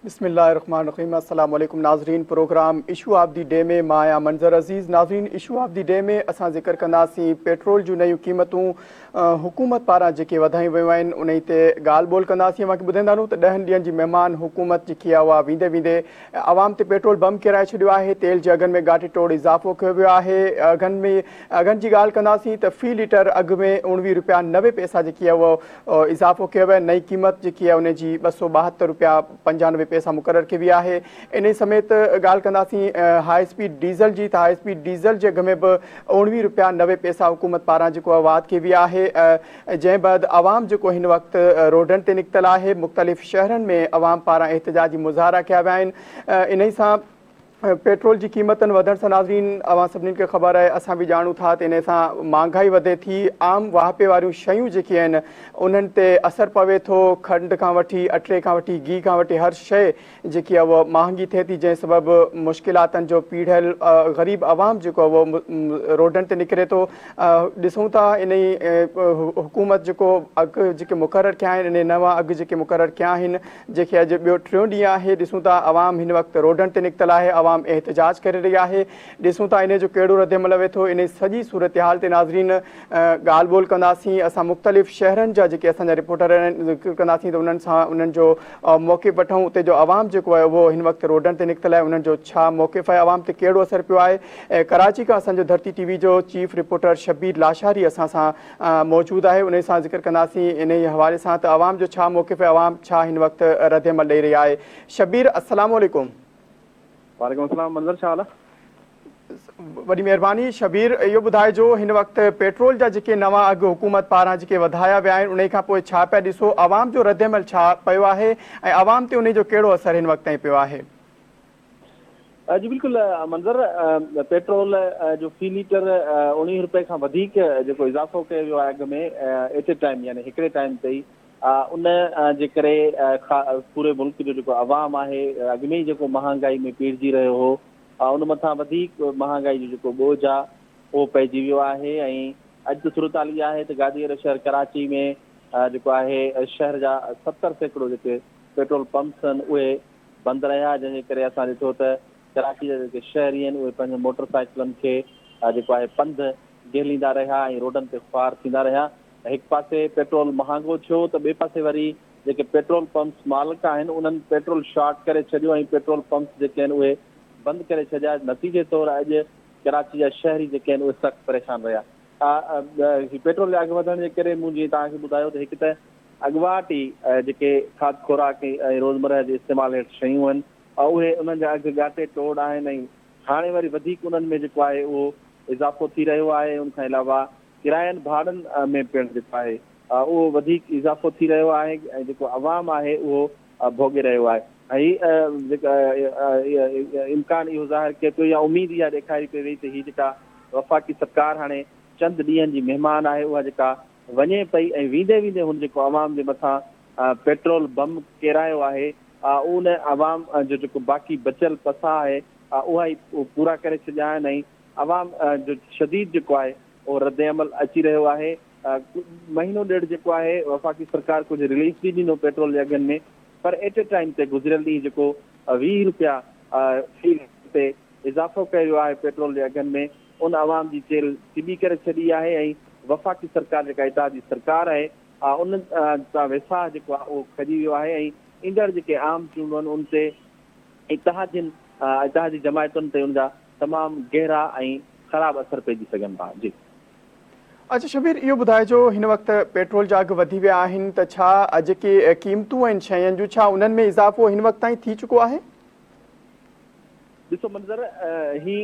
بسم الله الرحمن الرحيم السلام عليڪم ناظرين programme issue of the day ۾ مان آهيان منظر عزيز ناظرين اشو آف the D ۾ اسان ذڪر ڪنداسين پيٽرول جون نيون قيمتون حڪومت پاران جيڪي وڌايون ويون آهن انهي تي ڳالهه ٻولهه ڪنداسين اوهان کي ٻڌائيندا هلون ته ڏهن ڏينهن جي مهمان حڪومت جيڪي آهي اها ويندي ويندي عوام تي پيٽرول بم ڪيرائي ڇڏيو آهي تيل جي اگهن ۾ ڳاٽي ٽوڙ اضافو ڪيو ويو آهي اگهن ۾ اگهن جي ڳالهه ڪنداسين ته في ليٽر اگهه ۾ 19 روپيا 90 پئسا جيڪي آهي اهو اضافو ڪيو ويو آهي نئين قيمت جيڪي آهي ان جي 272 روپيا 95 پئسا مقرر ڪئي وئي آهي انهي سميت ڳالهه ڪنداسين هاء اسپيڊ ڊيزل جي ته هاء اسپيڊ ڊيزل جي اگهه ۾ به 19 روپيا 90 پئسا حڪومت پاران جيڪو آهي واڌ ڪئي وئي آهي جنهن بعد عوام جيڪو هن وقت روڊن تي نڪتل آهي مختلف شهرن ۾ عوام پاران احتجاجي مظاهرا ڪيا ويا آهن انهي سان پيٽرول جي قيمتن وڌڻ سان ناظرين اوهان سڀني کي خبر آهي اسان به ڄاڻون ٿا ته انهي سان مهانگائي وڌي ٿي عام واهپي واريون شيون جيڪي آهن انهن تي اثر پوي ٿو کنڊ کان وٺي اٽي کان وٺي گيهه کان وٺي هر شيء جيڪي اهو مهانگي ٿئي ٿي جنهن سبب مشڪلاتن جو پيڙهيل غريب عوام جيڪو اهو روڊن تي نڪري ٿو ڏسون ٿا انهي حڪومت جيڪو اگهه جيڪي مقرر ڪيا آهن انهي نوان اگهه جيڪي مقرر ڪيا آهن جيڪي اڄ ٻيو ٽيون ڏينهن آهي ڏسون ٿا عوام هن وقت روڊن تي نڪتل آهي عوام احتجاج ڪري رهي آهي ڏسون ٿا انهي جو ڪهڙو رد عمل اوي ٿو انهي سڄي صورتحال تي ناظرين ڳالهه ٻولهه ڪنداسين اسان مختلف شهرن جا جيڪي اسان جا رپورٽر آهن ذڪر ڪنداسين ته انهن سان انهن جو موقف وٺون اتي جو عوام جيڪو آهي اهو هن وقت روڊن تي نڪتل آهي انهن جو ڇا موقف آهي عوام تي ڪهڙو اثر پيو آهي ڪراچي کان اسان جو ڌرتي ٽي وي جو چيف رپورٽر شبير لاشاري اسان سان موجود آهي انهي سان ذڪر ڪنداسين انهي حوالي سان ته عوام جو ڇا موقف آهي عوام ڇا هن وقت رد عمل ڏئي رهي آهي شبير السلام عليڪم. وعليڪم السلام منظر ڇا حال آ. وڏي مهرباني شبير اهو ٻڌائجو هن وقت پيٽرول جا جيڪي نوان اگهه حڪومت پاران جيڪي وڌايا ويا آهن انهي کان پوء ڇا پيا ڏسو عوام جو ردعمل ڇا پيو آهي ۽ عوام تي انهي جو ڪهڙو اثر هن وقت تائين پيو آهي. جي بلڪل منظر پيٽرول جو في ليٽر 19 روپئي کان وڌيڪ جيڪو اضافو ڪيو ويو آهي اگهه ۾ ايٽ اي ٽائيم يعني هڪڙي ٽائيم تي ئي ان جي ڪري پوري ملڪ جو جيڪو عوام آهي اڳ ۾ ئي جيڪو مهانگائي ۾ پيڙجي رهيو هو ان مٿان وڌيڪ مهانگائي جو جيڪو ٻوجهه آهي اهو پئجي ويو آهي ۽ اڄ ته صورتحال اها آهي ته گادي واري شهر ڪراچي ۾ جيڪو آهي شهر جا 70% جيڪي پيٽرول پمپس آهن اهي بند رهيا جنهن جي ڪري اسان ڏٺو ته ڪراچي جا جيڪي شهري آهن اهي پنهنجن موٽر سائيڪلن کي جيڪو آهي پنڌ گهليندا رهيا ۽ روڊن تي خوار ٿيندا رهيا. هڪ پاسي پيٽرول مهانگو ٿيو ته ٻئي پاسي وري جيڪي پيٽرول پمپس مالڪ آهن انهن پيٽرول شارٽ ڪري ڇڏيو ۽ پيٽرول پمپس جيڪي آهن اهي بند ڪري ڇڏيا نتيجي طور اڄ ڪراچي جا شهري جيڪي آهن اهي سخت پريشان رهيا. هي پيٽرول جا اگهه وڌڻ جي ڪري مون جيئن توهان کي ٻڌايو ته هڪ ته اڳواٽ ئي جيڪي کاڌ خوراڪ ۽ روزمرهه جي استعمال هيٺ شيون آهن اهي انهن جا اگهه ڳاٽي ٽوڙ آهن ۽ هاڻي وري وڌيڪ انهن ۾ جيڪو آهي اهو اضافو ٿي رهيو آهي ان کان علاوه ڪراين ڀاڙن ۾ پڻ جيڪو آهي اهو وڌيڪ اضافو ٿي رهيو آهي ۽ جيڪو عوام آهي اهو ڀوڳي رهيو آهي. هي جيڪا امڪان اهو ظاهر ڪيو پيو يا اميد اها ڏيکاري پئي وئي ته هي جيڪا وفاقي سرڪار هاڻي چند ڏينهن جي مهمان آهي اها جيڪا وڃي پئي ۽ ويندي ويندي هن جيڪو عوام جي مٿان پيٽرول بم ڪيرايو آهي ان عوام جو جيڪو باقي بچيل پساهه آهي اها ئي پورا ڪري ڇڏيا آهن ۽ عوام جو شديد جيڪو آهي اهو ردعمل اچي رهيو آهي. مهينو ڏيڍ جيڪو آهي وفاقي سرڪار ڪجهه رليف به ڏنو پيٽرول جي اگهن ۾ پر ايٽ اي ٽائيم تي گذريل ڏينهن جيڪو 20 روپيا في ليٽر تي اضافو ڪيو ويو آهي پيٽرول جي اگهن ۾ ان عوام جي چيلهه چٻي ڪري ڇڏي آهي ۽ وفاقي سرڪار جيڪا اتحادي سرڪار آهي ان تان ويساهه جيڪو آهي اهو کڄي ويو آهي ۽ ايندڙ جيڪي عام چونڊون آهن ان تي اتحادين اتحادي جماعتن تي ان جا تمام گهرا ۽ خراب اثر پئجي سگهن ٿا. جي. اڇا شبير اهو ٻڌائجو هن وقت پيٽرول جا اگهه وڌي ويا آهن ته ڇا جيڪي قيمتون آهن شين جون ڇا انهن ۾ اضافو هن وقت تائين ٿي چڪو آهي؟ ڏسو منظر هي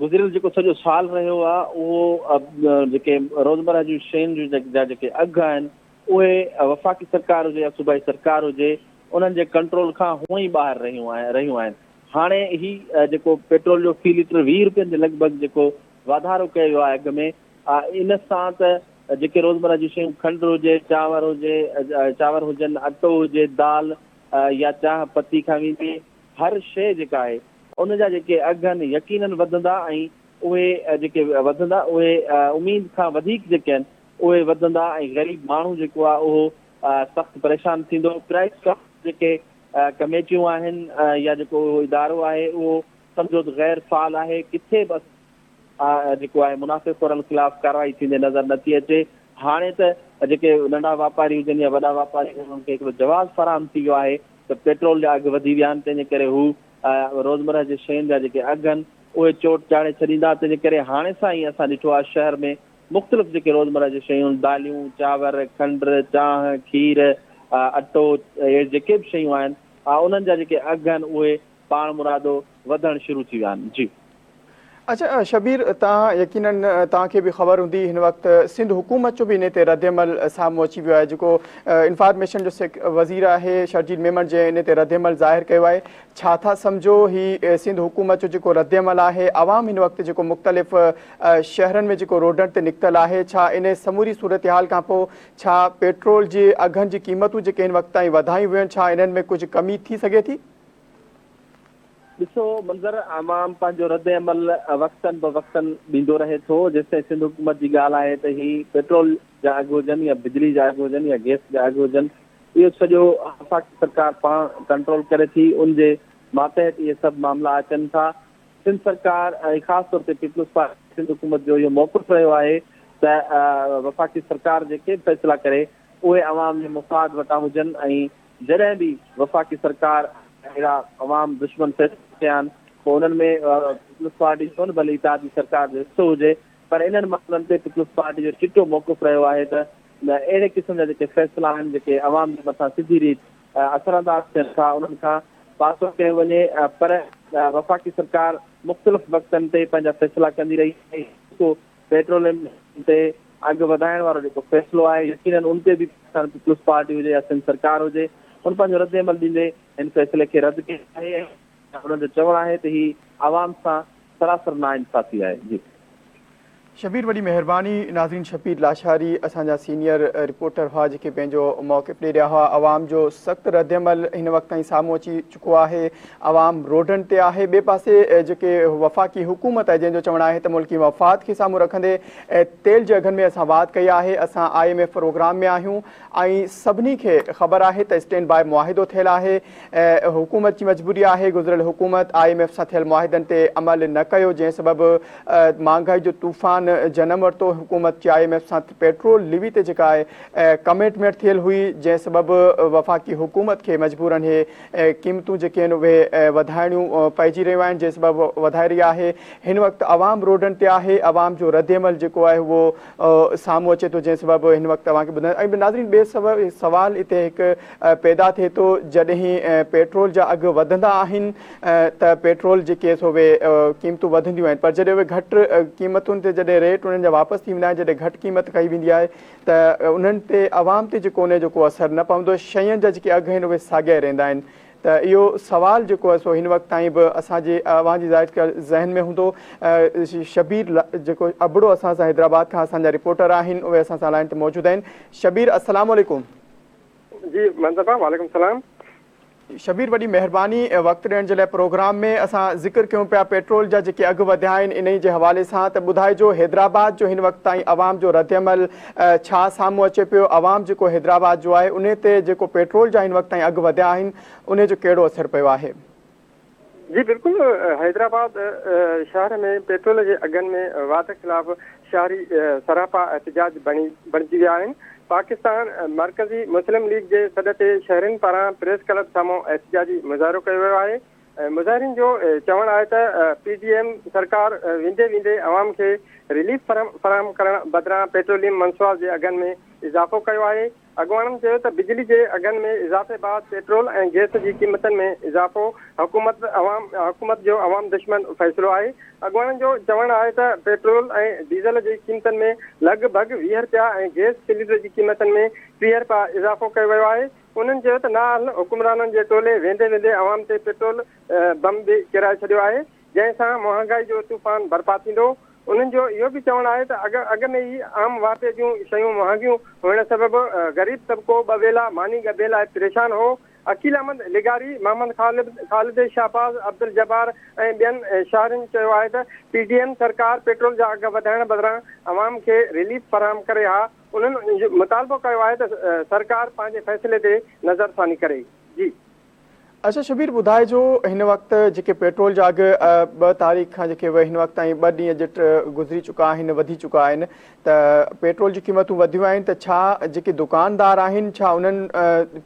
گذريل جيڪو سڄو سال رهيو آهي اهو جيڪي روزمره جون شين جا جيڪي اگهه آهن اهي وفاقي سرڪار هجي يا صوبائي سرڪار هجي انهن جي ڪنٽرول کان هونئن ئي ٻاهر رهيون آهن. هاڻي هي جيڪو پيٽرول جو في ليٽر 20 روپين جي لڳ ڀڳ جيڪو واڌارو ڪيو ويو آهي اگهه ۾ ان سان ته جيڪي روزمره جون شيون کنڊ هجي، چانور هجي، چانور هجن، اٽو هجي، دال يا چانهه پتي کان ويندي هر شيء جيڪا آهي ان جا جيڪي اگهه آهن يقينن وڌندا ۽ اهي جيڪي وڌندا اهي اميد کان وڌيڪ جيڪي آهن اهي وڌندا ۽ غريب ماڻهو جيڪو آهي اهو سخت پريشان ٿيندو. پرائس ڪائونسل جيڪي ڪميٽيون آهن يا جيڪو اهو ادارو آهي اهو سمجهو ته غير فعال آهي، ڪٿي به جيڪو آهي منافعي خورن خلاف ڪارروائي ٿيندي نظر نٿي اچي. هاڻي ته جيڪي ننڍا واپاري هجن يا وڏا واپاري هجن انهن کي هڪڙو جواز فراهم ٿي ويو آهي ته پيٽرول جا اگهه وڌي ويا آهن، تنهن جي ڪري هو روزمرهه جي شين جا جيڪي اگهه آهن اهي چوٽ چاڙهي ڇڏيندا. تنهن جي ڪري هاڻي سان ئي اسان ڏٺو آهي شهر ۾ مختلف جيڪي روزمرهه جون شيون داليون، چانور، کنڊ، چانهه، کير، اٽو اهي جيڪي به شيون آهن انهن جا جيڪي اگهه آهن اهي پاڻمرادو وڌڻ شروع ٿي ويا آهن. جي. اڇا شبير توهان يقينن توهان کي به خبر هوندي هن وقت سنڌ حڪومت جو به انهي تي ردعمل سامهون اچي ويو آهي جيڪو انفارميشن جو وزير آهي شرجيل ميمڻ جنهن انهي تي ردعمل ظاهر ڪيو آهي، ڇا ٿا سمجهو هي سنڌ حڪومت جو جيڪو ردعمل آهي عوام هن وقت جيڪو مختلف شهرن ۾ جيڪو روڊن تي نڪتل آهي ڇا انهي سموري صورتحال کان پوء ڇا پيٽرول جي اگهن جي قيمتون جيڪي هن وقت تائين وڌايون ويون آهن ڇا انهن ۾ ڪجهه ڪمي ٿي سگهي ٿي؟ ڏسو منظر عوام پنهنجو رد عمل وقتن به وقتن ڏيندو رهي ٿو، جيستائين سنڌ حڪومت جي ڳالهه آهي ته هي پيٽرول جا اگهه هجن يا بجلي جا اگهه هجن يا گئس جا اگهه هجن اهو سڄو وفاقي سرڪار پاڻ ڪنٽرول ڪري ٿي ان جي ماتحت اهي سڀ معاملا اچن ٿا. سنڌ سرڪار ۽ خاص طور تي پيپلز پارٽي سنڌ حڪومت جو اهو موقف رهيو آهي ته وفاقي سرڪار جيڪي به فيصلا ڪري اهي عوام جي مفاد وٽان هجن ۽ جڏهن به وفاقي سرڪار اهڙا عوام دشمن فيصلا ڪيا آهن پوء انهن ۾ پيپلز پارٽي ڇو نه ڀلي اتحادي سرڪار جو حصو هجي پر انهن معاملن تي پيپلز پارٽي جو چٽو موقف رهيو آهي ته اهڙي قسم جا جيڪي فيصلا آهن جيڪي عوام جي مٿان سڌي ريت اثرانداز ٿين ٿا انهن کان پاسو ڪيو وڃي پر وفاقي سرڪار مختلف وقتن تي پنهنجا فيصلا ڪندي رهي آهي. پيٽروليم تي اگهه وڌائڻ وارو جيڪو فيصلو آهي يقينن ان تي به پاڪستان پيپلز پارٽي هجي يا سنڌ سرڪار هجي ان پنهنجو رد عمل ڏيندي هن فيصلي کي رد ڪيو آهي ۽ انهن جو چوڻ آهي ته هي عوام سان سراسر ناانصافي آهي. جي. شبير وڏي مهرباني. ناظرين شبير لاشاري اسان جا سينيئر رپورٽر هئا جيڪي پنهنجو موقف ڏئي رهيا هئا. عوام جو سخت ردعمل هن وقت تائين سامهون اچي چڪو آهي. عوام روڊن تي آهي. ٻئي پاسي جيڪي وفاقي حڪومت آهي جنهن جو چوڻ آهي ته ملڪي مفاد کي سامهون رکندي تيل جي اگهن ۾ اسان واڌ ڪئي آهي، اسان I M F programme ۾ آهيون ۽ سڀني کي خبر آهي ته اسٽينڊ باء معاهدو ٿيل آهي، حڪومت جي مجبوري آهي، گذريل حڪومت I M F سان ٿيل معاهدن تي عمل نه ڪيو جنهن سبب مهانگائي جو طوفان جنم ورتو، حڪومت جي I M F سان پيٽرول ليوي تي جيڪا آهي ڪمٽمينٽ ٿيل هئي جنهن سبب وفاقي حڪومت کي مجبورن هي قيمتون جيڪي آهن اهي وڌائڻيون پئجي رهيون آهن جنهن سبب وڌائي رهي آهي هن وقت عوام روڊن تي آهي عوام جو رد عمل جيڪو آهي اهو سامهون اچي ٿو جنهن سبب هن وقت اوهان کي ٻڌايان ۽ ناظرين ٻئي سبب سوال اتي هڪ پيدا ٿئي ٿو جڏهن پيٽرول جا اگهه وڌندا آهن ته پيٽرول جيڪي سو اهي قيمتون وڌنديون آهن پر جڏهن اهي گهٽ قيمتن تي جڏهن ريٽ انهن جا واپس ٿي ويندا آهن جڏهن گهٽ قيمت ڪئي ويندي آهي ته انهن تي عوام تي جيڪو ان جو ڪو اثر نه پوندو، شين جا جيڪي اگهه آهن اهي ساڳيا ئي رهندا آهن ته اهو سوال جيڪو آهي سو هن وقت تائين به اسان جي اوهان جي ظاهر ڪيل ذهن ۾ هوندو. شبير جيڪو ابڙو اسان سان حيدرآباد کان اسان جا رپورٽر آهن اهي اسان سان لائين تي موجود آهن. شبير السلام عليڪم. جي منظر ڀاء وعليڪم السلام. شبير وڏي مهرباني وقت ڏيڻ جي لاء پروگرام ۾ اسان ذڪر ڪيون پيا پيٽرول جا جيڪي اگهه وڌيا آهن انهي جي حوالي سان ته ٻڌائجو حيدرآباد جو هن وقت تائين عوام جو ردعمل ڇا سامهون اچي پيو عوام جيڪو حيدرآباد جو آهي انهي تي جيڪو پيٽرول جا هن وقت تائين اگهه وڌيا آهن انهي جو ڪهڙو اثر پيو آهي. جي بلڪل حيدرآباد شهر ۾ پيٽرول جي اگهن ۾ واڌ خلاف شهري سراپا احتجاج بڻجي ويا آهن، پاڪستان مرڪزي مسلم ليگ جي سڏ تي شهرين پاران پريس ڪلب سامهون احتجاجي مظاهرو ڪيو ويو آهي، مظاهرين جو چوڻ آهي ته پي ڊي ايم سرڪار ويندي ويندي عوام کي رليف فراهم ڪرڻ بدران پيٽروليم منصوعات جي اگهن ۾ اضافو ڪيو آهي، اڳواڻن چيو ته بجلي جي اگهن ۾ اضافي بعد پيٽرول ۽ گئس جي قيمتن ۾ اضافو حڪومت عوام حڪومت جو عوام دشمن فيصلو آهي. اڳواڻن جو چوڻ آهي ته پيٽرول ۽ ڊيزل جي قيمتن ۾ لڳ ڀڳ 20 رپيا ۽ گئس سلينڊر جي قيمتن ۾ 30 رپيا اضافو ڪيو ويو آهي. انهن چيو ته نااهل حڪمرانن جي ٽولي ويندي ويندي عوام تي پيٽرول بم به ڪيرائي ڇڏيو آهي. جنهن سان مهانگائي جو طوفان برپا ٿيندو. انهن جو اهو به چوڻ آهي ته اڳ اڳ ۾ ئي عام واهپي جون شيون مهانگيون هئڻ سبب غريب طبقو ٻه ويلا ماني ڳڀي لاء پريشان هو. عقيل احمد لغاري، محمد خالد، خالد شهباز، عبدالجبار ۽ ٻين شهرين چيو آهي ته پي ڊي ايم سرڪار پيٽرول جا اگهه وڌائڻ بدران عوام کي رليف فراهم ڪري ها، انهن مطالبو ڪيو آهي ته سرڪار پنهنجي فيصلي تي نظرثاني ڪري. جي. اچا شبير ٻڌائجو هن وقت جيڪي پيٽرول جا اگهه 2 تاريخ کان جيڪي هن وقت تائين 2 ڏينهن جٽ گذري چڪا آهن وڌي چڪا آهن ته پيٽرول جون قيمتون وڌيون آهن ته ڇا جيڪي دڪاندار آهن ڇا انهن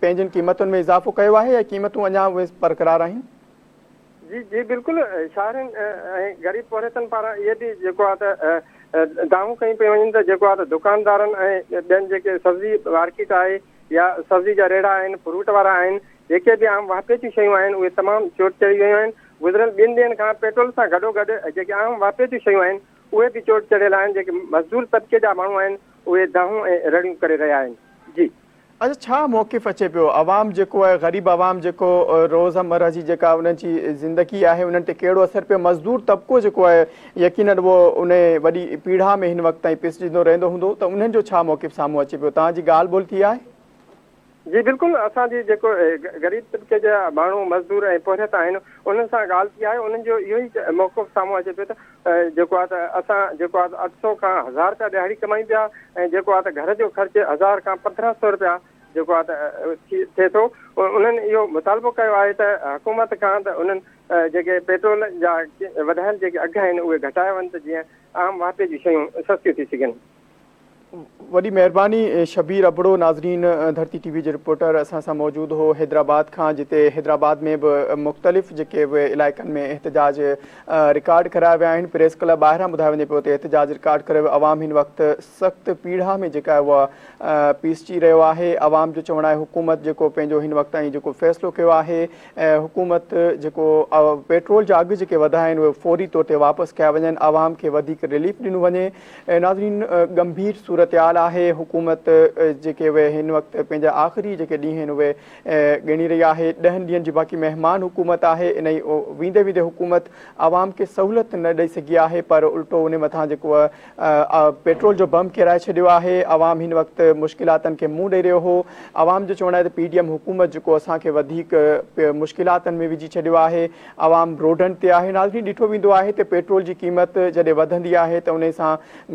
پنهنجن قيمتن ۾ اضافو ڪيو آهي يا قيمتون اڃا اهي برقرار آهن؟ جي جي بلڪل شهرين ۽ غريب پورهيتن پاران اهي به جيڪو آهي ته دانهون ڪيون پيون وڃن ته جيڪو آهي ته دڪاندارن ۽ ٻين جيڪي سبزي مارڪيٽ آهي يا سبزي جا ريڙها آهن فروٽ وارا آهن جيڪي به عام واهپي جون شيون آهن اهي تمام چوٽ چڙهي ويون آهن، گذريل ٻن ڏينهن کان پيٽرول سان گڏوگڏ جيڪي عام واهپي جون شيون آهن اهي به چوٽ چڙهيل آهن، جيڪي مزدور طبقي جا ماڻهو آهن اهي دانهون ۽ رڙيون ڪري رهيا آهن. جي. اچا ڇا موقف اچي پيو عوام جيڪو آهي غريب عوام جيڪو روز مره جي جيڪا انهن جي زندگي آهي انهن تي ڪهڙو اثر پيو مزدور طبقو جيڪو آهي يقينن اهو ان وڏي پيڙا ۾ هن وقت تائين پسجندو رهندو هوندو ته انهن جو ڇا موقف سامهون اچي پيو توهان جي ڳالهه ٻولهه ٿي آهي؟ جي بلڪل اسان جي جيڪو غريب طبقي جا ماڻهو مزدور ۽ پورهيت آهن انهن سان ڳالهه ٿي آهي انهن جو اهو ئي موقف سامهون اچي پيو ته جيڪو آهي ته اسان جيڪو آهي ته 800 کان 1000 رپيا ڏهاڙي ڪمايون پيا ۽ جيڪو آهي ته گهر جو خرچ 1000 کان 1500 رپيا جيڪو آهي ته ٿئي ٿو انهن اهو مطالبو ڪيو آهي ته حڪومت کان ته انهن جيڪي پيٽرول جا وڌايل جيڪي اگهه آهن اهي گهٽايا وڃن ته جيئن عام واهپي جون شيون سستيون ٿي سگهن. وڏي مهرباني شبير ابڙو ناظرين ڌرتي ٽي وي جي رپورٽر اسان سان موجود هو حيدرآباد کان جتي حيدرآباد ۾ به مختلف جيڪي به علائقن ۾ احتجاج رڪارڊ ڪرايا ويا آهن پريس ڪلب ٻاهران ٻڌايو وڃي پيو ته احتجاج رڪارڊ ڪرايو ويو عوام هن وقت سخت پيڙا ۾ جيڪا اها پيسجي رهيو آهي عوام جو چوڻ آهي حڪومت جيڪو پنهنجو هن وقت تائين جيڪو فيصلو ڪيو آهي حڪومت جيڪو پيٽرول جا اگهه جيڪي وڌايا آهن اهي فوري طور تي واپس ڪيا وڃن عوام کي وڌيڪ رليف ڏنو وڃي ناظرين ڳنڀير صورتحال آهي حڪومت جيڪي اهي هن وقت پنهنجا آخري جيڪي ڏينهن آهن اهي ڳڻي رهي آهي 10 ڏينهن جي باقي مهمان حڪومت آهي انهي ويندي ويندي حڪومت عوام کي سهولت نه ڏئي سگهي آهي پر الٽو ان مٿان جيڪو پيٽرول جو بم ڪيرائي ڇڏيو آهي عوام هن وقت مشڪلاتن کي منهن ڏئي رهيو هو عوام جو چوڻ آهي ته پي ڊي ايم حڪومت جيڪو اسان کي وڌيڪ مشڪلاتن ۾ وجهي ڇڏيو آهي عوام روڊن تي آهي. ناظرين ڏٺو ويندو آهي ته پيٽرول جي قيمت جڏهن وڌندي آهي ته انهي سان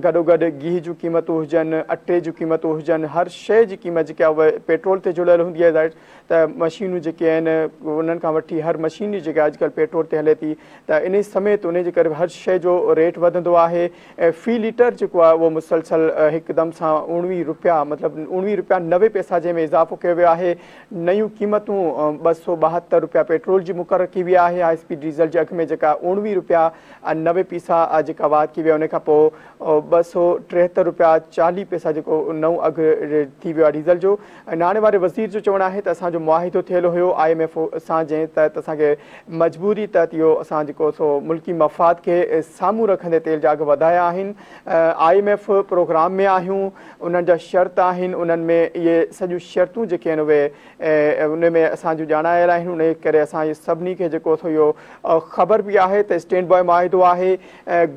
گڏوگڏ گيهه جون قيمتون هجن، اٽي جون قيمتون هجن، هر شيء جي قيمت جيڪا آهي اها پيٽرول تي جڙيل هوندي آهي ظاهر ته مشينون جيڪي آهن انهن کان وٺي هر مشينري جيڪا اڄڪلهه پيٽرول تي هلي ٿي ته انهي سميت انهي جي ڪري هر شيء جو ريٽ وڌندو آهي ۽ في ليٽر جيڪو آهي اهو مسلسل هڪدم سان 19 روپيا مطلب 19 روپيا 90 پئسا جنهن ۾ اضافو ڪيو ويو آهي نيون قيمتون 272 روپيا پيٽرول جي مقرر ڪئي وئي آهي، هاء اسپيڊ ڊيزل جي اگهه ۾ جيڪا 19 روپيا 90 پيسا جيڪا واڌ ڪئي وئي آهي ان کان پوء 273 روپيا 40 پيسا جيڪو نئون اگهه ٿي ويو آهي ڊيزل جو. ناڻي واري وزير جو چوڻ آهي ته اسان جو معاهدو ٿيل هيو I M F سان جنهن تحت اسان کي مجبوري تحت اهو اسان جيڪو سو ملڪي مفاد کي سامهون رکندي تيل جا اگهه وڌايا آهن، I M F programme ۾ آهيون، انهن جا شرط آهن انهن ۾ اهي سڄيون شرطون جيڪي آهن اهي ان ۾ اسان جون ڄاڻايل آهن انهي ڪري اسان سڀني کي جيڪو اٿو اهو خبر به آهي ته اسٽينڊ باء معاهدو آهي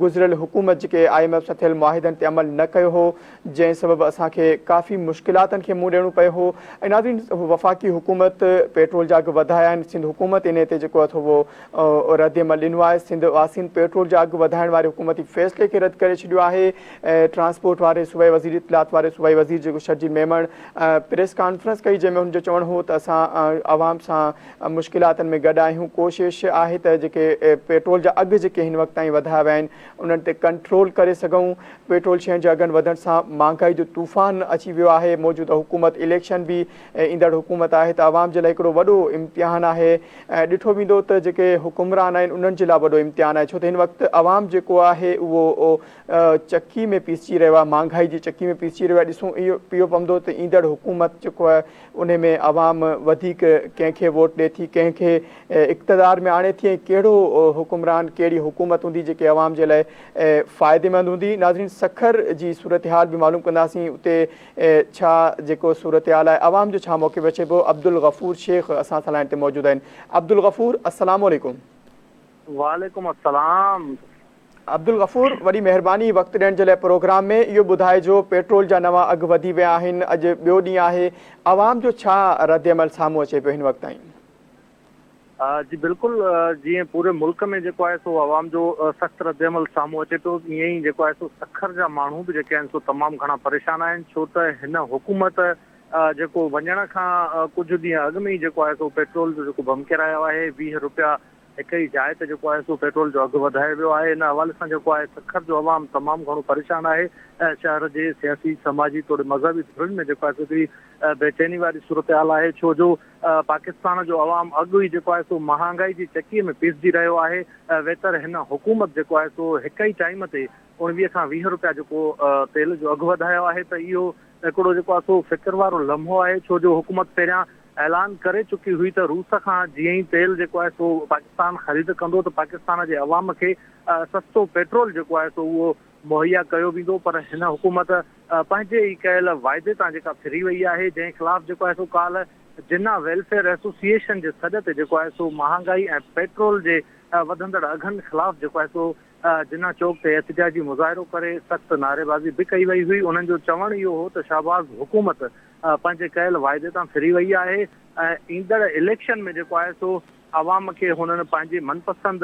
گذريل حڪومت جيڪي I M F سان ٿيل معاهدن تي عمل نه ڪيو هو جنهن سبب اسان کي ڪافي مشڪلاتن کي منهن ڏيڻو پيو هو ۽ ناظرين وفاقي حڪومت پيٽرول جا اگهه وڌايا آهن سنڌ حڪومت انهي تي جيڪو اٿو اهو رد عمل ڏنو آهي سنڌ واسين پيٽرول جا اگهه وڌائڻ واري حڪومتي فيصلي کي رد ڪري ڇڏيو آهي ٽرانسپورٽ واري صوبائي وزير اطلاعات واري صوبائي وزير جيڪو شرجيل ميمڻ پريس ڪانفرنس ڪئي جنهن ۾ هن جو چوڻ هو ته اسان عوام سان مشڪلاتن ۾ گڏ آهيون ڪوشش آهي ته جيڪي پيٽرول جا اگهه جيڪي هن وقت تائين وڌايا ويا آهن انهن تي ڪنٽرول ڪري سگهون پيٽرول شين جي اگهن وڌڻ سان مهانگائي جو طوفان اچي ويو آهي موجوده حڪومت اليڪشن به ايندڙ حڪومت آهي ته عوام جي لاء هڪڙو وڏو امتحان آهي ۽ ڏٺو ويندو ته جيڪي حڪمران آهن انهن جي لاء وڏو امتحان آهي ڇو ته هن وقت عوام جيڪو آهي اهو چڪي ۾ پيسجي رهيو آهي، مهانگائي جي چڪي ۾ پيسجي رهيو آهي، ڏسون اهو پيو پوندو ته ايندڙ حڪومت جيڪو آهي انهي ۾ عوام وڌيڪ ڪنهن کي ووٽ ڏي ٿي، ڪنهن کي اقتدار ۾ آڻي ٿي ۽ ڪهڙو حڪمران ڪهڙي حڪومت هوندي جيڪي عوام جي لاء فائديمند هوندي. ناظرين سکر جي صورتحال به معلوم ڪنداسين اتي ڇا جيڪو صورتحال آهي عوام جو ڇا موقف اچي پيو عبدالغفور شيخ اسان سان لائين تي موجود آهن عبدالغفور السلام عليڪم. وعليڪم السلام. عبدالغفور وڏي مهرباني وقت ڏيڻ جي لاء پروگرام ۾ اهو ٻڌائجو پيٽرول جا نوان اگهه وڌي ويا آهن اڄ ٻيو ڏينهن آهي عوام جو ڇا ردعمل سامهون اچي پيو هن وقت تائين؟ جي بلڪل جيئن پوري ملڪ ۾ جيڪو آهي سو عوام جو سخت ردعمل سامهون اچي پيو ائين ئي جيڪو آهي سو سکر جا ماڻهو به جيڪي آهن سو تمام گهڻا پريشان آهن ڇو ته هن حڪومت جيڪو وڃڻ کان ڪجهه ڏينهن اڳ ۾ ئي جيڪو آهي سو پيٽرول جو جيڪو بم ڪيرايو آهي 20 روپيا هڪ ئي جاء تي جيڪو آهي سو پيٽرول جو اگهه وڌايو ويو آهي. ان حوالي سان جيڪو آهي سکر جو عوام تمام گهڻو پريشان آهي ۽ شهر جي سياسي، سماجي توڙي مذهبي ڌرين ۾ جيڪو آهي سو هڪڙي بيچيني واري صورتحال آهي ڇو جو پاڪستان جو عوام اڳ ئي جيڪو آهي سو مهانگائي جي چڪيء ۾ پيسجي رهيو آهي ويتر هن حڪومت جيڪو آهي سو هڪ ئي ٽائيم تي 19 کان 20 روپيا جيڪو تيل جو اگهه وڌايو آهي ته اهو هڪڙو جيڪو آهي سو فڪر وارو لمحو آهي ڇو جو حڪومت پهريان اعلان ڪري چڪي هئي ته روس کان جيئن ئي تيل جيڪو آهي سو پاڪستان خريد ڪندو ته پاڪستان جي عوام کي سستو پيٽرول جيڪو آهي سو اهو مهيا ڪيو ويندو پر هن حڪومت پنهنجي ئي ڪيل واعدي تان جيڪا ڦري وئي آهي جنهن خلاف جيڪو آهي سو ڪالهه جناح ويلفيئر ايسوسيئيشن جي سڏ تي جيڪو آهي سو مهانگائي ۽ پيٽرول جي وڌندڙ اگهن خلاف جيڪو آهي سو جناح چوڪ تي احتجاجي مظاهرو ڪري سخت نعريبازي به ڪئي وئي هئي انهن جو چوڻ اهو هو ته شهباز حڪومت پنهنجي ڪيل واعدي تان ڦري وئي آهي ۽ ايندڙ اليڪشن ۾ جيڪو آهي سو عوام کي هنن پنهنجي من پسند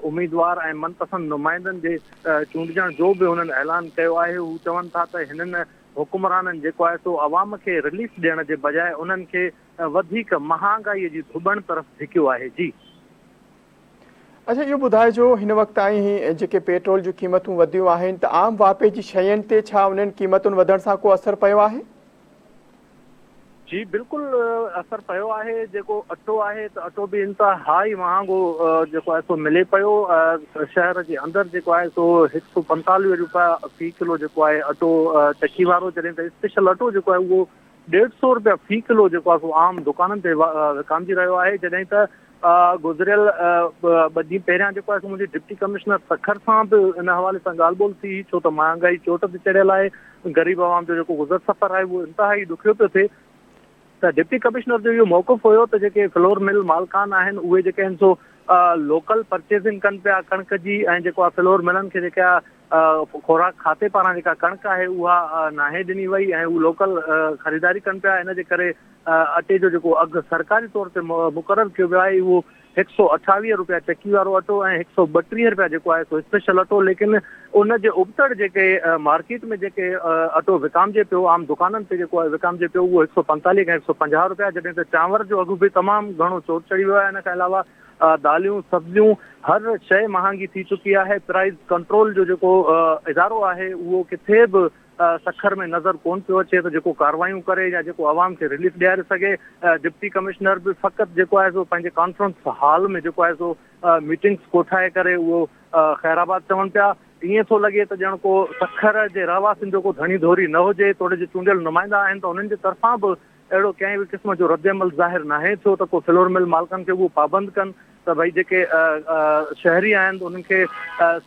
اميدوار ۽ من پسند نمائندن جي چونڊجڻ جو به هنن اعلان ڪيو آهي هو چون ٿا ته هنن حڪمرانن جيڪو آهي سو عوام کي رليف ڏيڻ جي بجاء انهن کي وڌيڪ مهانگائي جي ڌٻڻ طرف ڌڪيو آهي جي. اڇا اهو ٻڌائجو هن وقت تائين جيڪي پيٽرول جون قيمتون وڌيون آهن ته عام واهپي جي شين تي ڇا انهن قيمتن وڌڻ سان ڪو اثر پيو آهي؟ جي بلڪل اثر پيو آهي جيڪو اٽو آهي ته اٽو به انتهائي مهانگو جيڪو آهي سو ملي پيو شهر جي اندر جيڪو آهي سو 145 روپيا في ڪلو جيڪو آهي اٽو چڪي وارو جڏهن ته اسپيشل اٽو جيڪو آهي اهو 150 روپيا في ڪلو جيڪو آهي سو عام دڪانن تي وڪامجي رهيو آهي جڏهن ته گذريل ٻه ڏينهن پهريان جيڪو آهي سو منهنجي ڊپٽي ڪمشنر سکر سان به ان حوالي سان ڳالهه ٻولهه ٿي هئي ڇو ته مهانگائي چوٽ تي چڙهيل آهي غريب عوام جو جيڪو گذر سفر آهي اهو انتهائي ڏکيو پيو ٿئي ته ڊپٽي ڪمشنر جو اهو موقف هيو ته جيڪي فلور مل مالڪان آهن اهي جيڪي آهن سو لوڪل پرچيزنگ ڪن پيا ڪڻڪ جي ۽ جيڪو آهي فلور ملن کي جيڪا خوراڪ کاتي پاران جيڪا ڪڻڪ آهي اها ناهي ڏني وئي ۽ هو لوڪل خريداري ڪن پيا ان جي ڪري اٽي جو جيڪو اگهه سرڪاري طور تي مقرر ڪيو ويو آهي اهو 128 روپيا چڪي وارو اٽو ۽ 132 روپيا جيڪو آهي سو اسپيشل اٽو ليڪن ان جي ابتڙ جيڪي مارڪيٽ ۾ جيڪي اٽو وڪامجي پيو عام دڪانن تي جيڪو وڪامجي پيو اهو 145 کان 150 روپيا جڏهن ته چانور جو اگهه به تمام گهڻو چوٽ چڙهي ويو آهي ان کان علاوه داليون سبزيون هر شيء مهانگي ٿي چڪي آهي پرائز ڪنٽرول جو جيڪو ادارو آهي اهو ڪٿي به سکر ۾ نظر ڪونه پيو اچي ته جيڪو ڪاروايون ڪري يا جيڪو عوام کي رليف ڏياري سگهي، ڊپٽي ڪمشنر به فقط جيڪو آهي سو پنهنجي ڪانفرنس هال ۾ جيڪو آهي سو ميٽنگس ڪوٺائي ڪري اهو خير آباد چون پيا، ائين ٿو لڳي ته ڄڻ ڪو سکر جي رهواسين جو ڪو ڌڻي ڌوري نه هجي، توڙي جو چونڊيل نمائندا آهن ته انهن جي طرفان به اهڙو ڪنهن به قسم جو ردعمل ظاهر ناهي ٿيو ته ڪو فلور مل مالڪن کي اهو پابند ڪن ته ڀئي جيڪي شهري آهن انهن کي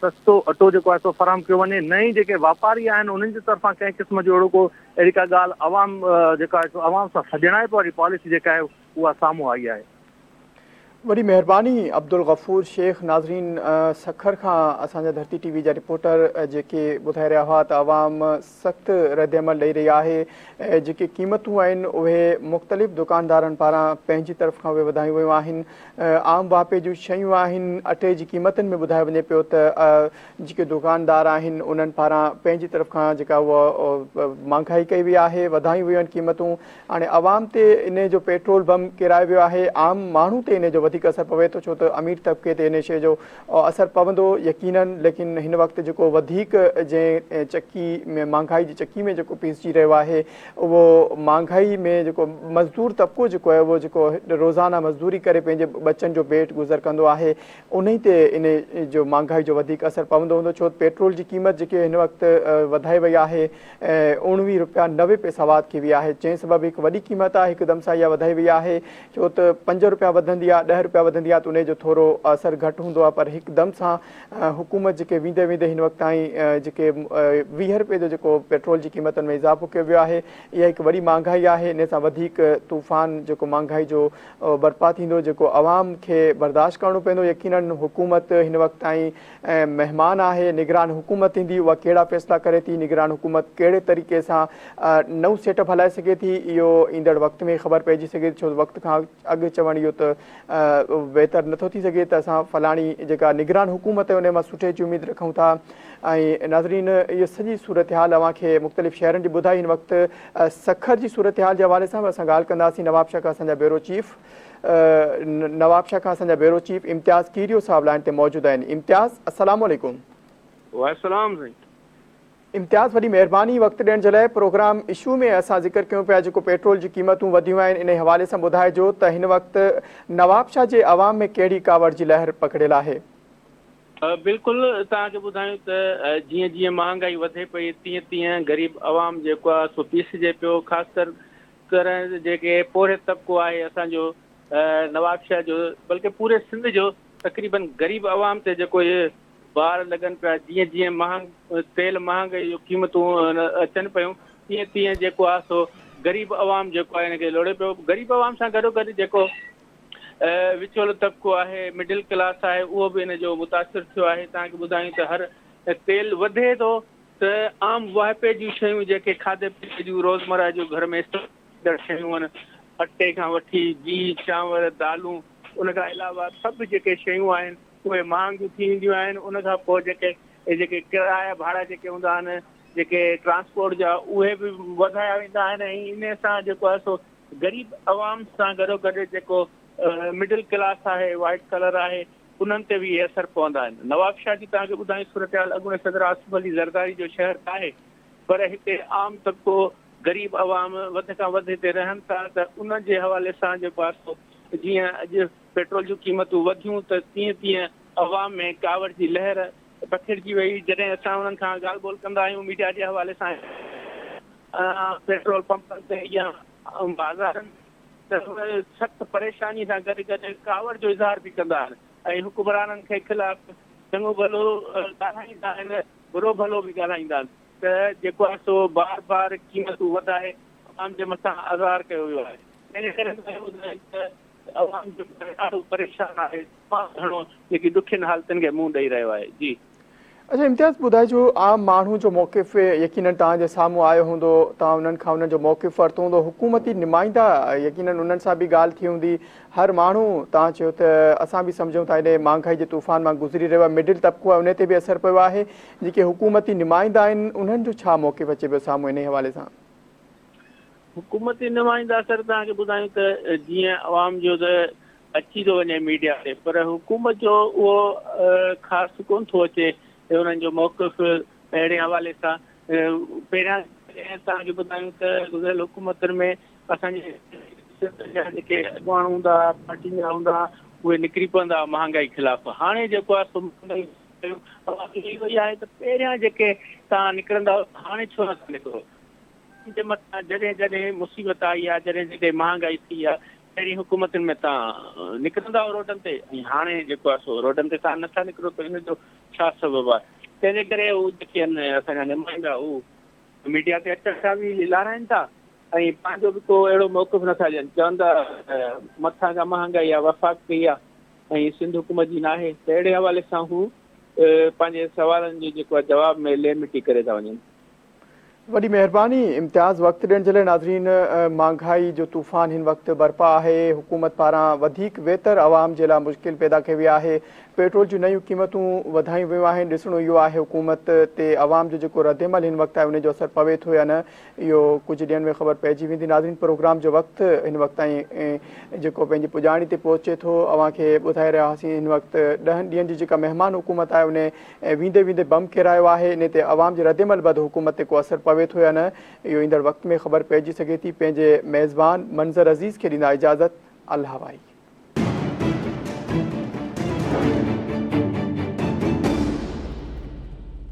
سستو اٽو جيڪو آهي سو فراهم ڪيو وڃي نه ئي جيڪي واپاري آهن انهن جي طرفان ڪنهن قسم جو اهڙو ڪو اهڙي ڪا ڳالهه عوام جيڪا آهي سو عوام سان سڄڻائپ واري پاليسي جيڪا آهي اها سامهون آئي آهي. وڏي مهرباني عبدالغفور شيخ ناظرين سکر کان اسان جا ڌرتي ٽي وي جا رپورٽر جيڪي ٻڌائي رهيا هئا ته عوام سخت ردعمل ڏئي رهي آهي جيڪي قيمتون آهن اهي مختلف دڪاندارن پاران پنهنجي طرف کان اهي وڌايون ويون آهن عام واهپي جون شيون آهن اٽي جي قيمتن ۾ ٻڌايو وڃي پيو ته جيڪي دڪاندار آهن انهن پاران پنهنجي طرف کان جيڪا اها مهانگائي ڪئي وئي آهي وڌايون ويون آهن قيمتون هاڻي عوام تي انهي جو پيٽرول بم ڪيرايو ويو آهي، عام ماڻهو تي انهي جو وڌيڪ اثر پوي ٿو ڇو ته امير طبقي تي انهي شيء جو اثر پوندو يقينن ليڪن هن وقت جيڪو وڌيڪ جنهن چڪي ۾ مهانگائي جي چڪي ۾ جيڪو پيسجي رهيو آهي اهو مهانگائي ۾ جيڪو مزدور طبقو جيڪو آهي اهو جيڪو روزانه مزدوري ڪري پنهنجي ٻچن جو پيٽ گذر ڪندو آهي انهي تي انهي جو مهانگائي جو وڌيڪ اثر پوندو هوندو ڇو ته پيٽرول جي قيمت جيڪي هن وقت وڌائي وئي آهي 19 روپيا 90 پئسا واڌ ڪئي وئي آهي جنهن سبب هڪ وڏي قيمت آهي هڪدم سان اها وڌائي وئي آهي ڇو ته 5 روپيا وڌندي آهي 10 ڏهه روپيا وڌندي آهي ته انهي جو ٿورو اثر گهٽ هوندو آهي پر هڪدم سان حڪومت جيڪي ويندي ويندي هن وقت تائين جيڪي 20 روپيه جو جيڪو پيٽرول جي قيمتن ۾ اضافو ڪيو ويو آهي اها هڪ وڏي مهانگائي آهي. انهي سان وڌيڪ طوفان جيڪو مهانگائي جو برپا ٿيندو جيڪو عوام کي برداشت ڪرڻو پوندو. يقينن حڪومت هن وقت تائين مهمان آهي، نگران حڪومت ايندي اها ڪهڙا فيصلا ڪري ٿي، نگران حڪومت ڪهڙي طريقي سان نئون سيٽ اپ هلائي سگهي ٿي اهو ايندڙ وقت ۾ خبر پئجي سگهي ٿي، ڇو ته وقت کان اڳ چوڻ اهو ته بهتر نٿو ٿي سگهي ته اسان فلاڻي جيڪا نگران حڪومت آهي ان مان سٺي جي اميد رکون ٿا. ۽ ناظرين اهي سڄي صورتحال اوهان کي مختلف شهرن جي ٻڌائي، هن وقت سکر جي صورتحال جي حوالي سان به اسان ڳالهه ڪنداسين. نوابشاهه کان اسان جا بيورو چيف نوابشاهه کان اسان جا بيورو چيف امتياز ڪيريو صاحب لائن تي موجود آهن. امتياز السلام عليڪم. وعليڪم السلام سائين. امتياز وڏي مهرباني وقت ڏيڻ جي لاء. پروگرام اشو ۾ اسان ذڪر ڪيون پيا جيڪو پيٽرول جي قيمتون وڌيون آهن انهي حوالي سان ٻڌائجو ته هن وقت نوابشاهه جي عوام ۾ ڪهڙي ڪاوڙ جي لهر پکڙيل آهي. بلڪل توهان کي ٻڌايون ته جيئن جيئن مهانگائي وڌي پئي تيئن تيئن غريب عوام جيڪو آهي سو پيسجي پيو خاص ڪر طرح جيڪي پورهيت طبقو آهي اسان جو نوابشاهه جو بلڪه پوري سنڌ جو تقريبن غريب عوام تي جيڪو اهي بار لڳن پيا جيئن جيئن مهانگ تيل مهانگائي جو قيمتون اچن پيون تيئن تيئن جيڪو آهي سو غريب عوام جيڪو آهي ان کي لوڙي پيو غريب عوام سان گڏو گڏ جيڪو وچولو طبقو آهي مڊل ڪلاس آهي اهو به ان جو متاثر ٿيو آهي توهان کي ٻڌايون ته هر تيل وڌي ٿو ته عام واهپي جون شيون جيڪي کاڌي پيتي جون روزمره جون گهر ۾ استعمال ٿيندڙ شيون آهن، اٽي کان وٺي گيهه، چانور، دالون ان کان علاوه سڀ جيڪي شيون آهن اهي مهانگيون ٿي وينديون آهن، ان کان پوء جيڪي جيڪي ڪرايا ڀاڙا جيڪي هوندا آهن جيڪي ٽرانسپورٽ جا اهي به وڌايا ويندا آهن ۽ انهي سان جيڪو آهي سو غريب عوام سان گڏوگڏ جيڪو مڊل ڪلاس آهي وائيٽ ڪلر آهي انهن تي به اهي اثر پوندا آهن. نوابشاهه جي توهان کي ٻڌايون صورتحال اڳوڻي صدر آصف علي زرداري جو شهر ته آهي پر هتي عام طبقو غريب عوام وڌ کان وڌ هتي رهن ٿا ته ان جي حوالي سان جيڪو آهي سو جيئن اڄ پيٽرول جون قيمتون وڌيون ته تيئن تيئن عوام ۾ ڪاوڙ جي لهر پکڙجي وئي جڏهن اسان انهن کان ڳالهه ٻولهه ڪندا آهيون ميڊيا جي حوالي سان پيٽرول پمپن تي يا بازارن ته اهي سخت پريشاني سان گڏ گڏ ڪاوڙ جو اظهار به ڪندا آهن ۽ حڪمرانن کي خلاف چڱو ڀلو ڳالهائيندا آهن، برو ڀلو به ڳالهائيندا آهن ته جيڪو آهي سو بار بار قيمتون وڌائي عوام جي مٿان آزار ڪيو ويو آهي. تنهن جي ڪري اهو ٻڌايو ته عوام جيڪو آهي ڏاڍو پريشان آهي، تمام گهڻو جيڪي ڏکين حالتن کي منهن ڏئي رهيو آهي. جي. اڇا امتياز ٻڌائجو عام ماڻهو جو موقف يقينن توهان جي سامهون آيو هوندو توهان انهن کان انهن جو موقف ورتو هوندو حڪومتي نمائندا يقينن انهن سان به ڳالهه ٿي هوندي هر ماڻهو توهان چيو ته اسان به سمجهون ٿا انهي مهانگائي جي طوفان مان گذري رهيو آهي مڊل طبقو آهي انهي تي به اثر پيو آهي جيڪي حڪومتي نمائندا آهن انهن جو ڇا موقف اچي پيو سامهون انهي حوالي سان. حڪومتي نمائندا سر توهان کي ٻڌايون ته جيئن عوام جو ته اچي ٿو وڃي ميڊيا تي پر حڪومت جو اهو خاص ڪونه ٿو اچي انهن جو موقف اهڙي حوالي سان پهريان توهان کي ٻڌايون ته گذريل حڪومتن ۾ اسان جي سنڌ جا جيڪي اڳواڻ هوندا هئا پارٽين جا هوندا هئا اهي نڪري پوندا هئا مهانگائي خلاف هاڻي جيڪو آهي سو مهانگائي اهو ئي آهي ته پهريان جيڪي توهان نڪرندا هئا هاڻي ڇو نٿا نڪرو جي مٿان جڏهن جڏهن مصيبت آئي آهي، جڏهن جڏهن مهانگائي ٿي آهي، پهرين حڪومتن ۾ توهان نڪرندا هئا روڊن تي ۽ هاڻي جيڪو آهي سو روڊن تي توهان نٿا نڪرو ته ان جو ڇا سبب آهي؟ تنهن جي ڪري هو جيڪي آهن اسان جا نمائندا هو ميڊيا تي اچڻ کان به لارائين ٿا ۽ پنهنجو به ڪو اهڙو موقف نٿا ڏين، چون ٿا مٿان کان مهانگائي آهي وفاق ڪئي آهي ۽ سنڌ حڪومت جي ناهي ته اهڙي حوالي سان هو پنهنجي سوالن جي جيڪو آهي جواب ۾ لي مٽي ڪري ٿا وڃن. وڏي مهرباني امتياز وقت ڏيڻ جي لاء ناظرين مھانگائي جو طوفان هن وقت برپا آهي حڪومت پاران وڌيڪ ويتر عوام جي لاء مشڪل پيدا ڪئي وئي آهي پيٽرول جون نيون قيمتون وڌايون ويون آهن ڏسڻو اهو آهي حڪومت تي عوام جو جيڪو ردعمل هن وقت آهي ان جو اثر پوي ٿو يا نه اهو ڪجهه ڏينهن ۾ خبر پئجي ويندي ناظرين پروگرام جو وقت هن وقت تائين جيڪو پنهنجي پڄاڻي تي پهچي ٿو اوهان کي ٻڌائي رهيا هئاسين هن وقت ڏهن ڏينهن جي جيڪا مهمان حڪومت آهي ان ۽ ويندي ويندي بم ڪيرايو آهي انهي تي عوام جي ردعمل بعد حڪومت تي ڪو اثر پوي ٿو يا نه اهو ايندڙ وقت ۾ خبر پئجي سگهي ٿي پنهنجي ميزبان منظر عزيز کي ڏيندا اجازت الله وائي.